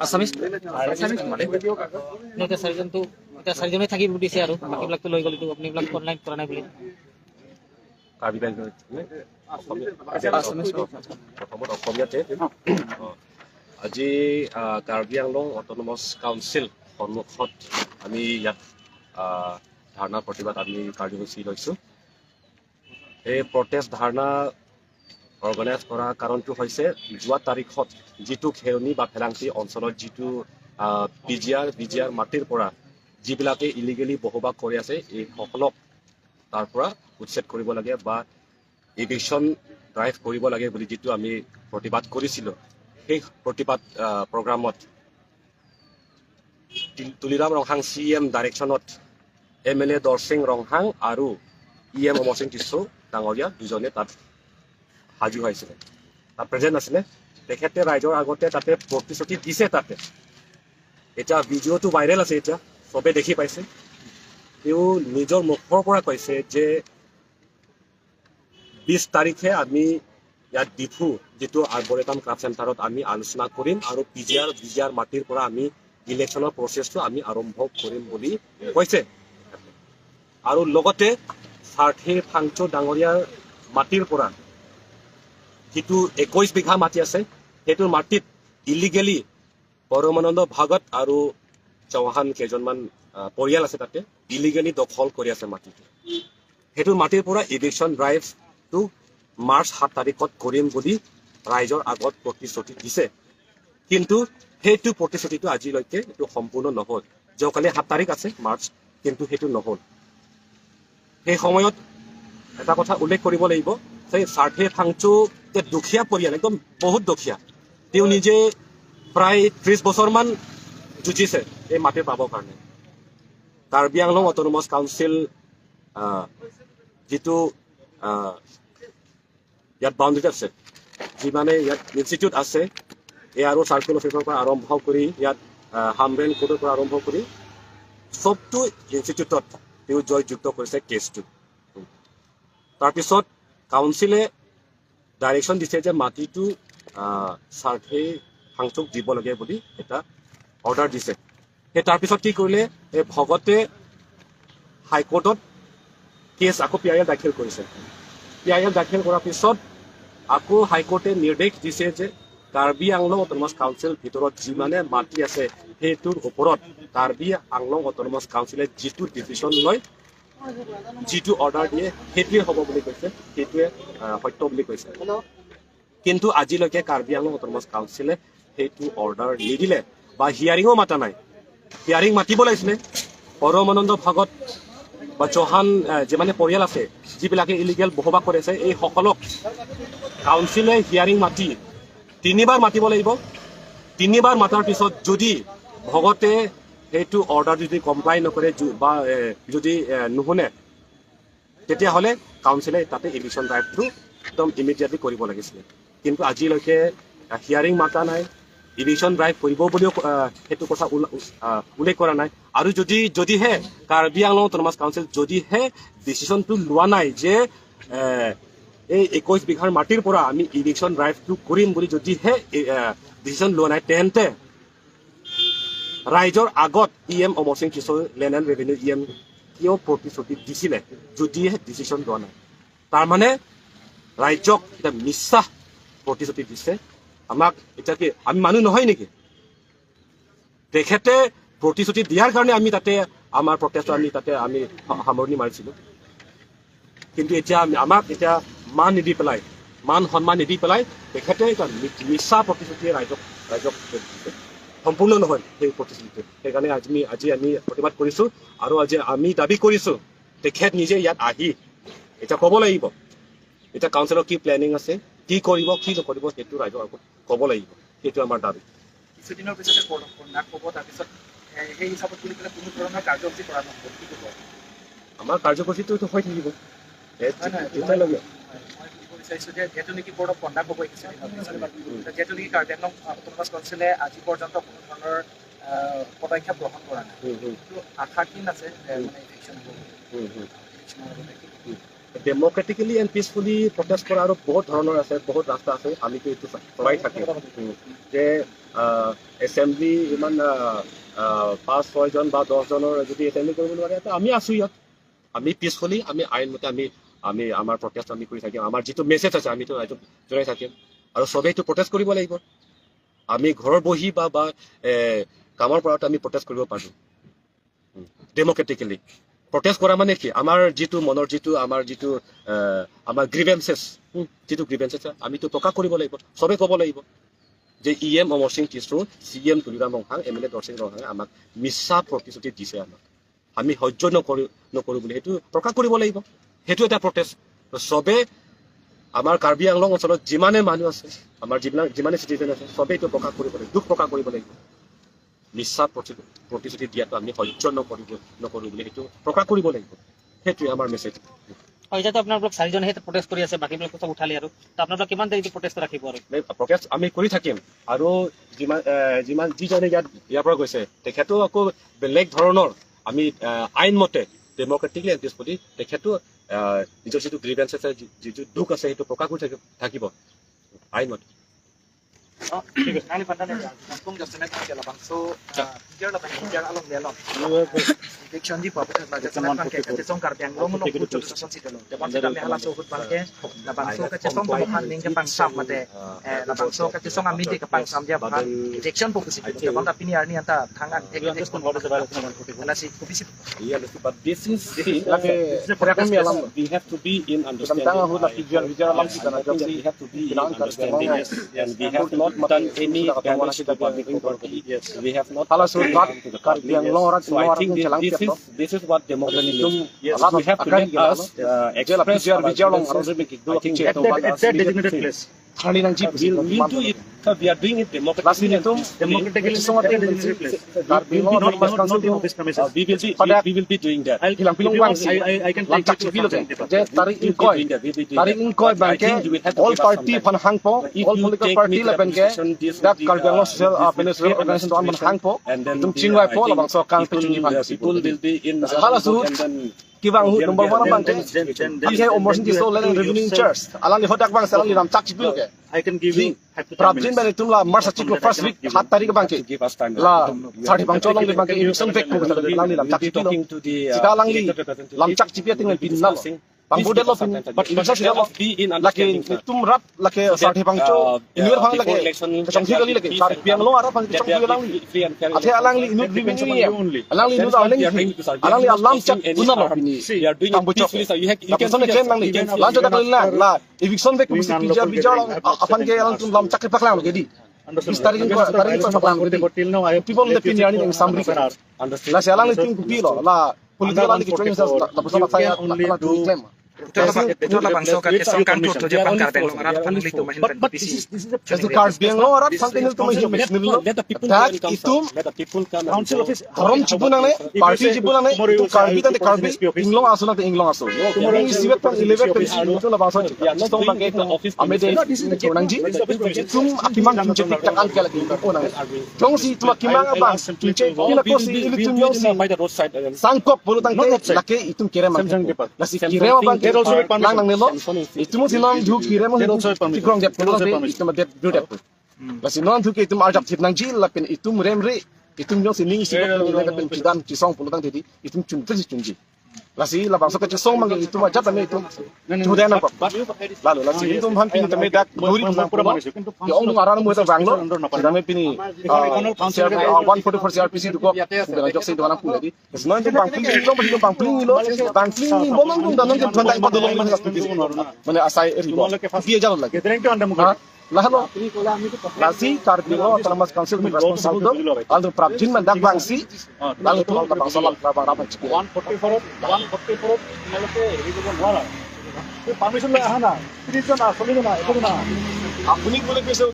Assamese. এতিয়া চাৰিজনটো, এতিয়া চাৰিজনে থাকিব দিছে আৰু বাকীবিলাকতো লৈ গ'ল। এইটো আপুনি এইবিলাক অনলাইন কৰা নাই বুলি। কাৰ্বি আছামিজ। প্ৰথমত অসমীয়াতে। আজি কাৰ্বি আংলং অট'নমাছ কাউন্সিল সন্মুখত আমি ইয়াত ধৰ্ণা প্ৰতিবাদ আমি কাৰ্যসূচী লৈছোঁ। এই প্ৰটেষ্ট ধৰ্ণা অৰ্গেনাইজ কৰা কাৰণটো হৈছে, যোৱা তাৰিখত যিটো খেৰণি বা ফেলাংচি অঞ্চলত যিটো পি জি আৰ মাটিৰ পৰা যিবিলাকে ইলিগেলি বসবাস কৰি আছে, এইসকলক তাৰ পৰা উচ্ছেদ কৰিব লাগে বা ইভিকশ্যন ড্ৰাইভ কৰিব লাগে বুলি যিটো আমি প্ৰতিবাদ কৰিছিলোঁ, সেই প্ৰতিবাদ প্ৰগ্ৰামত তুলিৰাম ৰংহাং চি এম ডাইৰেকশ্যনত M L A Dorsing Ronghang আৰু E M Amar Singh tissue ডাঙৰীয়া দুজনে তাত হাজিৰ হৈছিলে, তাত প্ৰেজেণ্ট আছিলে। তেখেতে ৰাইজৰ আগতে তাতে প্ৰতিশ্ৰুতি দিছে। তাতে এতিয়া ভিডিঅ'টো ভাইৰেল আছে, এতিয়া চবে দেখি পাইছে। তেওঁ নিজৰ মুখৰ পৰা কৈছে যে 20 তাৰিখে আমি ইয়াত ডিফু যিটো আৰ্বৰেটাম ক্ৰাফ্ট চেণ্টাৰত আমি আলোচনা কৰিম আৰু P G R, V G R মাটিৰ পৰা আমি ইলেকশ্যনৰ প্ৰচেছটো আমি আৰম্ভ কৰিম বুলি কৈছে। আৰু লগতে সাৰ্থে ফাংচো ডাঙৰীয়াৰ মাটিৰ পৰা যিটো 21 বিঘা মাটি আছে, সেইটো মাটিত ইলিগেলি পৰমানন্দ ভাগত আৰু চৌহান কেইজনমান পৰিয়াল আছে, তাতে ইলিগেলি দখল কৰি আছে মাটিটো। সেইটো মাটিৰ পৰা ইভিকশ্যন ড্ৰাইভটো মাৰ্চ 7 তাৰিখত কৰিম বুলি ৰাইজৰ আগত প্ৰতিশ্ৰুতি দিছে। কিন্তু সেইটো প্ৰতিশ্ৰুতিটো আজিলৈকে এইটো সম্পূৰ্ণ নহ'ল। যোৱাকালি 7 তাৰিখ আছে মাৰ্চ, কিন্তু সেইটো নহ'ল। সেই সময়ত এটা কথা উল্লেখ কৰিব লাগিব, সেই সাৰ্থে ফাংচু যে দুখীয়া পৰিয়াল, একদম বহুত দুখীয়া, তেওঁ নিজে প্ৰায় 30 বছৰমান যুঁজিছে এই মাটি পাবৰ কাৰণে। কাৰ্বি আংলং অট'নমাছ কাউন্সিল যিটো ইয়াত বাউণ্ডেৰীত আছে, যিমানে ইয়াত ইনষ্টিটিউট আছে, এ আৰ অ' চাৰ্কেল অফিচৰ পৰা আৰম্ভ কৰি ইয়াত হামৰেন কোৰ্টৰ পৰা আৰম্ভ কৰি চবটো ইনষ্টিটিউটত তেওঁ জয়যুক্ত কৰিছে কেছটো। তাৰপিছত কাউন্সিলে ডাইৰেকশ্যন দিছে যে মাটিটো চাৰ্থে ফাংচুক দিব লাগে বুলি এটা অৰ্ডাৰ দিছে। সেই তাৰপিছত কি কৰিলে, এই ভগতে হাইকোৰ্টত কেছ আকৌ পি I L দাখিল কৰিছে। পি I L দাখিল কৰাৰ পিছত আকৌ হাইকোৰ্টে নিৰ্দেশ দিছে যে কাৰ্বি আংলং অট'নমাছ কাউন্সিল ভিতৰত যিমানে মাটি আছে, সেইটোৰ ওপৰত কাৰ্বি আংলং অট'নমাছ কাউন্সিলে যিটো ডিচিশ্যন লয়, যিটো অৰ্ডাৰ দিয়ে, সেইটোৱে হ'ব বুলি কৈছে, সেইটোৱে সত্য বুলি কৈছে। কিন্তু আজিলৈকে কাৰ্বি আংলং অট'নমাছ কাউন্সিলে সেইটো অৰ্ডাৰ নিদিলে বা হিয়াৰিঙো মাতা নাই। হিয়াৰিং মাতিব লাগিছিলে। পৰমানন্দ ভাগত বা চৌহান যিমানে পৰিয়াল আছে, যিবিলাকে ইলিগেল বসবাস কৰি আছে, এই সকলক কাউন্সিলে হিয়াৰিং মাতি তিনিবাৰ মাতিব লাগিব। তিনিবাৰ মাতাৰ পিছত যদি ভগতে সেইটো অৰ্ডাৰ যদি কমপ্লাই নকৰে বা যদি নুশুনে, তেতিয়াহ'লে কাউন্সিলে তাতে ইভিকশ্যন ড্ৰাইভটো একদম ইমিডিয়েটলি কৰিব লাগিছিলে। কিন্তু আজিলৈকে হিয়াৰিং মাতা নাই, ইভিকশ্যন ড্ৰাইভ কৰিব বুলিও সেইটো কথা উল্লেখ কৰা নাই। আৰু যদিহে কাৰ্বি আংলং অট'নমাছ কাউন্সিল যদিহে ডিচিশ্যনটো লোৱা নাই যে এই 21 বিঘাৰ মাটিৰ পৰা আমি ইভিকশ্যন ড্ৰাইভটো কৰিম বুলি, যদিহে ডিচিশ্যন লোৱা নাই, তেন্তে ৰাইজৰ আগত E M Amar Singh Kishore, land and revenue E M কিয় প্ৰতিশ্ৰুতি দিছিলে, যদিহে ডিচিশ্যন লোৱা নাই? তাৰমানে ৰাইজক এতিয়া মিছা প্ৰতিশ্ৰুতি দিছে। আমাক এতিয়া কি আমি মানুহ নহয় নেকি? তেখেতে প্ৰতিশ্ৰুতি দিয়াৰ কাৰণে আমি তাতে আমাৰ প্ৰটেষ্ট আমি তাতে আমি সামৰণি মাৰিছিলোঁ। কিন্তু এতিয়া আমাক এতিয়া মান নিদি পেলাই, মান সন্মান নিদি পেলাই তেখেতে এটা মিছা প্ৰতিশ্ৰুতিয়ে ৰাইজক দিছে। সম্পূৰ্ণ নহয় সেই প্ৰতিশ্ৰুতিটো। সেইকাৰণে আজি আমি প্ৰতিবাদ কৰিছোঁ আৰু আজি আমি দাবী কৰিছোঁ, তেখেত নিজে ইয়াত আহি এতিয়া ক'ব লাগিব, এতিয়া কাউন্সিলৰ কি প্লেনিং আছে, কি কৰিব কি নকৰিব, সেইটো ৰাইজৰ আগত ক'ব লাগিব। সেইটো আমাৰ দাবী। কিছুদিনৰ পিছতে কোৰ্ট কণ্ডাক্ট হ'ব, তাৰপিছত সেই হিচাপত বুলি পেলাই কোনো ধৰণৰ কাৰ্যসূচী কৰা নহ'ব, কি ক'ব? আমাৰ কাৰ্যসূচীটো হৈ থাকিব নহয়, যেতিয়ালৈকে মই সুধিব বিচাৰিছোঁ যে যিহেতু নেকি কোৰ্ট অফ কণ্ডাক্ট হ'ব কিছুদিনৰ পিছত, যিহেতু নেকি কাৰ্বি আংলং অট'নমাছ কাউন্সিলে আজি পৰ্যন্ত কোনো ধৰণৰ পদক্ষেপ গ্ৰহণ কৰা নাই, কিন্তু আশা কি আছে যে মানে ইভিকশ্যন হ'ব ইলেকশ্যনৰ আগতে, কি ক'ব? ডেম'ক্ৰেটিকেলি এণ্ড পিচফুলি প্ৰটেষ্ট কৰা আৰু বহুত ধৰণৰ আছে, বহুত ৰাস্তা আছে। আমিতো এইটো চলাই থাকিম যে এছেম্বলি ইমান 5-6 জন বা 10 জনৰ যদি এছেম্বলি কৰিব নোৱাৰে, তো আমি আছোঁ ইয়াত। আমি পিছফুলি আমি আইনমতে আমি আমাৰ প্ৰটেষ্ট আমি কৰি থাকিম। আমাৰ যিটো মেছেজ আছে, আমিতো এইটো জনাই থাকিম আৰু চবেইটো প্ৰটেষ্ট কৰিব লাগিব। আমি ঘৰৰ বহি বা কামৰ পৰাতো আমি প্ৰটেষ্ট কৰিব পাৰোঁ। ডেম'ক্ৰেটিকেলি প্ৰটেষ্ট কৰা মানে কি? আমাৰ যিটো মনৰ যিটো আমাৰ যিটো আমাৰ গ্ৰিভেঞ্চেছ, যিটো গ্ৰিভেঞ্চেছ আমিতো প্ৰকাশ কৰিব লাগিব। চবে ক'ব লাগিব যে E M Amar Singh Tisso, C M Tuliram Ronghang, M L A Dorsing ৰংহাঙে আমাক মিছা প্ৰতিশ্ৰুতি দিছে, আমাক আমি সহ্য নকৰোঁ বুলি সেইটো প্ৰকাশ কৰিব লাগিব। সেইটো এটা প্ৰটেষ্ট। চবে আমাৰ কাৰ্বি আংলং অঞ্চলত যিমানে মানুহ আছে, আমাৰ যিবিলাক যিমানে চিটিজেন আছে, চবেই এইটো প্ৰকাশ কৰিব লাগিব, দুখ প্ৰকাশ কৰিব লাগিব। মিছা প্ৰতিশ্ৰুতি দিয়াটো আমি সহ্য নকৰোঁ বুলি সেইটো প্ৰকাশ কৰিব লাগিব। সেইটোৱে আমাৰ মেছেজ। হয়, এতিয়াতো আপোনালোক চাৰিজনহে প্ৰটেষ্ট কৰি আছে, বাকীবিলাক চব উঠালে আৰু তো আপোনালোক কিমান দেৰি প্ৰটেষ্ট ৰাখিব আৰু? প্ৰটেষ্ট আমি কৰি থাকিম আৰু যিমান যিজনে ইয়াৰ পৰা গৈছে, তেখেতো আকৌ বেলেগ ধৰণৰ আমি আইনমতে ডেম'ক্ৰেটিকলি এণ্ড পিচফুলি তেখেতো নিজৰ যিটো গ্ৰিভেঞ্চ আছে, যিটো দুখ আছে, সেইটো প্ৰকাশ কৰি থাকিব আইনমতে। Nani pandan ya, kung just net ke labang so jer labang jer along le along. Eviction ji pa la just net ban ke ke song kar byang long no ku chu song si lo. Te ban ka me hala so hut ban ke labang so ka che song to phan ning ke pang sam mate labang so ka che song ami te ka pang sam ja phan eviction po ku si te ban ta pini arni anta thangan ek ek la si ku bisi. Yeah, but this is see, we have to be in understanding. We have to be in understanding, and we have not done any damage to public property. We have not to the public. So I think this is what democracy means. Yes, we have to let us express our grievances. I think At that designated place. We'll do it. So we are doing it democratically and peacefully. Democratically at that designated place. We will be not in office premises. We will be doing that. If you want, I can take you to some department. We will be doing that. We will be doing that. But I think you will have to all give us some party time. phan hang po If all you political take party me to la the ben ke administration, this that will be, Karbi Anglong social this will Venezuela create a organization don situation, hang po and then tum the, chingwai I po la think bang so kang people, chungi phan people will be in Hala su and then kiba hu number 1 bang ke Then, akhe omor sing so len you have to revenue yourself- charge alang ni hodak bang salang ni ram chak chipi ke I can give you 5 to 10 prabjin minutes. ben tum la marsa chiklo first week 7 tarik bang ke give us time. La 30 bang cholong ni bang ke eviction back ko lang ni lam We'll chak be chipi lo talking to the Sida lang li elected representative. lam chak chipi ting We'll be pin na lo discussing. bang Please bude give lo us some pin time. but But eviction let lo us be in laki understanding, sir. tum rap laki So that, 30 bang cho inur phang before laki election, chong thi gali laki peace sar and piang lo ara phang that chong there thi be lang li free and fair athe alang li inut That depends revenue upon ni you only. alang li That inut is what alang we are li doing, sir. We are alang li not alam chak causing any guna lo harm. pini We are doing it Tambu chok. peacefully, sir. You La can person see claim us. lang li You can see lan us. cho dak la la eviction back Doing ku unlawful pija bija gathering, I have not afan said ke alang anything tum lam chak paklang lo gedi Understood. 20 tarik ko tarik ko paklang gedi Till now, I have people let the you pin sit yani for ning samri half an hour. Understood. la si alang li tum ku pi lo la political Under lang ki training 144, la person you la can only la do claim labang so ka ke song kan tu je pan Karbi Anglong arat phan li tu mahin But pan but bisi this is a Just card biang lo arat something to mahin Let, let the people That go and come, sir. itum Let the people come and council go. office. ধৰম চিবু নানে party Chibu নানে Tomorrow you ইটো will say, I Karbi will তাতে report Karbi in SP office. ইংলং আছো না ইংলং আছো Tomorrow ইং you will সিবেত report in eleven SP office. ইটো la baso We are not song doing bangke it in the office ame de premises. This is the chonangji This is the office premises. tum akimang tunche tik takan kya lagi ko nang jong si tuma kimang I'll abang ask simply tunche to involve. kina We ko will si be, ili we tum will do yong it si in by the roadside. Sangkop bolu tang Not te roadside. lake itum kere mang Samsung Department. la si kire ma bang There also with permission. lang nang nelo itum sinom dhu kire mo There also with permission. tikrong dep There also with permission. itum dep du dep la si non thu ke itum arjap thip nang ji la pen itum rem re itum yong si ning si la pen kidan chi song bolu tang te di itum chun te chun ji la si la bang so ka chi song mang itum ajat ame itum chu de nang pa la lo la si itum han pin tame dak duri মই পুৰা মানিছো, কিন্তু ki ong aran mo ta bang lo dame pini 144 CRPC duko jok si doana pule di non bang pling lo bang pling lo bang pling ni bomang dum danon ke thon dang badolong মানে asai ribo দিয়ে জানো লাগে গেদাৰিংটো under মোক Ha? Lahalo lasi Karbi Anglong Autonomous Council responsible aldo prabjin man dak bangsi lalu tu aldo bangsa lang bang rapan chipi 144ত তোমালোকে হেৰি কৰিব নোৱাৰা। Permission লৈ আহা না, 30 জন আহা, 40 জন আহা, একো না। আপুনি বোলে কৈছে।